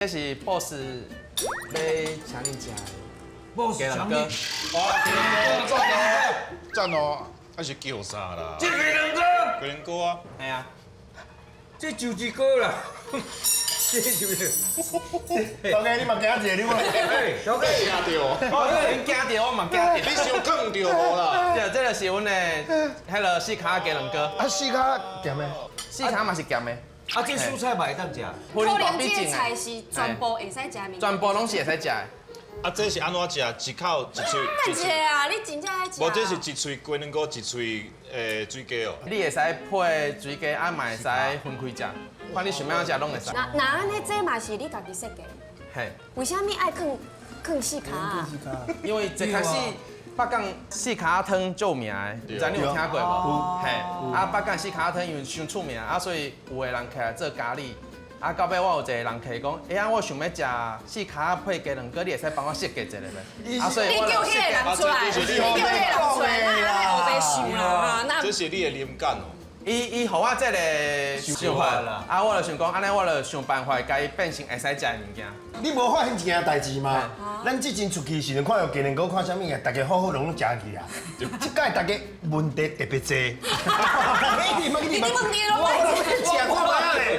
這是 boss 欲請恁食的。 boss 雞卵糕。讚哦，還是叫啥啦？這雞卵糕，雞卵糕啊！係啊。這就是糕啦。這就是。頭家你嘛驚一下，你嘛？小哥，驚著，恁驚著，我嘛驚著。你傷囥著無啦？對，這就是阮的彼个四跤雞卵糕。啊，四跤鹹的？四跤嘛是鹹的。啊，這蔬菜嘛會當食。可能這个菜是全部會使食的物件。全部攏是會使食的。啊，這是按怎食？一口一喙。等一下啊，你真正愛食？無，這是一喙雞卵糕，一喙水雞哦。你會使配水雞，啊嘛會使分開食，看你想欲按怎食攏會使。那那按呢，這嘛是你家己設計？嘿。為啥物愛囥囥四跤啊？因為一開始北港四跤湯足有名的，毋知你有聽過無？嘿，啊北港四跤湯因為傷出名，啊所以有的人起來做咖喱。啊，到尾我有一個人客講，欸啊，我想欲食四跤配雞卵糕，你會使幫我設計一下袂？啊，所以你叫彼個人出來，你叫彼個人出來，那按呢烏白想啦，那這是你的靈感哦。伊予我這個想法，啊，我就想講，按呢我就想辦法共伊變成會使食的物件。你無發現一件代誌嗎？咱之前出去時陣看著雞卵糕，看啥物啊，大家好好攏攏食去啊。這擺大家問題特別濟。你問題攏愛食看覓咧。